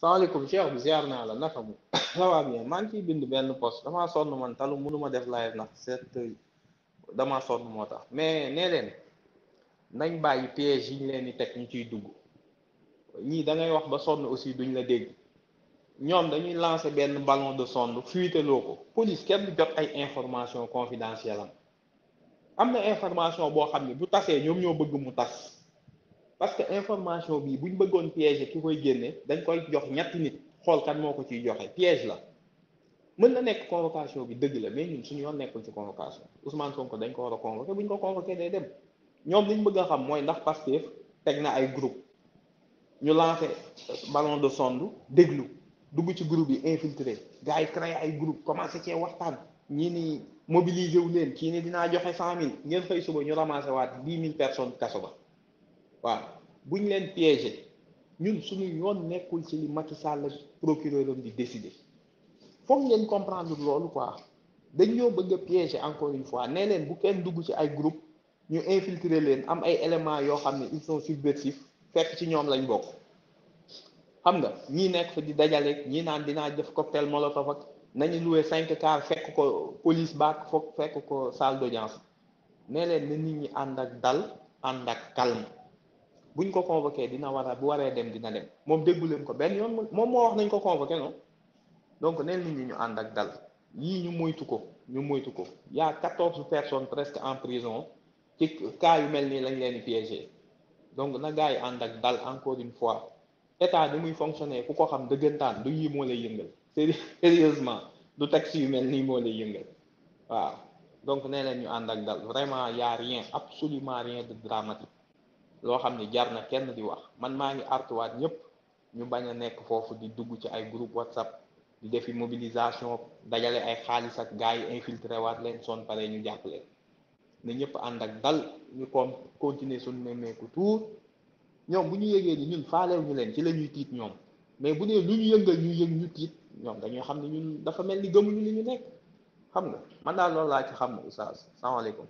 salaamaaleykum Cheikh bi ziar naa la naka mu ça va bien maa ngi ciy bind benn post damaa sonn man talu mënuma def live ndax damaa sonn moo tax mais nee leen nañ bàyyi piège yi ñu leen di teg ñu ciy dugg ñii da ngay wax ba sonn aussi duñ la dégg ñoom dañuy lancer benn ballon de sonde fuiteloo ko police kenn du jot ay information confidentielle am na information boo xam ne bu tasee ñoom ñoo bëgg mu tas parce que information bii buñ bëggoon piège ki koy génne dañ koy jox ñetti nit xool kan moo ko ciy joxe piège la mën na nekk convocation bi dëgg la mais ñun suñu yoon nekkul ci convocation Ousmane Sonko dañ ko war a convoqué buñ ko convoqué day dem ñoom liñ bëgg a xam mooy ndax pastef teg na ay groupe ñu lancé ballon de sonde déglu dugg ci groupe yi infiltré gars yi créé ay groupe commencé cee waxtaan ñii ni mobilisé wu leen kii ni dinaa joxe 100 000 ngeen xëy suba ñu ramassé waat 10 000 personnes kaso ba waaw buñ leen piégé ñun suñu yoon nekkul ci li Macky Sall procureur am di décider foog ngeen comprendre loolu quoi dañ ñoo bëgg a piégé encore une fois nee leen bu kenn dugg ci ay groupe ñu infiltrer leen am ay éléments yoo xam ne ils sont subversifs fekk ci ñoom lañ bokk xam nga ñii nekk fa di dajale ñii naan dinaa def cocktail molotov ak nañu loué 5 cars fekk ko police baak foog fekk ko salle d'audience nee leen na nit ñi ànd ak dal ànd ak calme buñ ko convoqué dina war a bu waree dem dina dem moom déggu leen ko benn yoon moom moo wax nañ ko convoqué non donc neen nit ñi ñu ànd ak dal yii ñu moytu ko y a 14 personnes presque en prison ci cas yu mel nii lañ leen di piégé donc na gars yi ànd ak dal encore une fois état ni muy fonctionner ku ko xam dëggantaan du yii moo lay yëngal sérieusement du texte yu mel nii moo lay yëngal waaw donc nee leen ñu ànd ak dal vraiment y a rien absolument rien de dramatique loo xam ne jar na kenn di wax man maa ngi artuwaat ñëpp ñu bañ a nekk foofu di dugg ci ay groupe WhatsApp di defi mobilisation dajale ay xaalis ak gars yi infiltré waat leen son pare ñu jàpp leen ne ñëpp ànd ak dal ñu continuer suñu nemmeeku tuur ñoom bu ñu yëgee ni ñun faalew ñu leen ci la ñuy tiit ñoom mais bu dee lu ñu yëngal ñu yëg ñu tiit ñoom dañoo xam ne ñun dafa mel ni gëmuñu li ñu nekk xam nga man daal loolu laa ci xam oustaz salaamaaleykum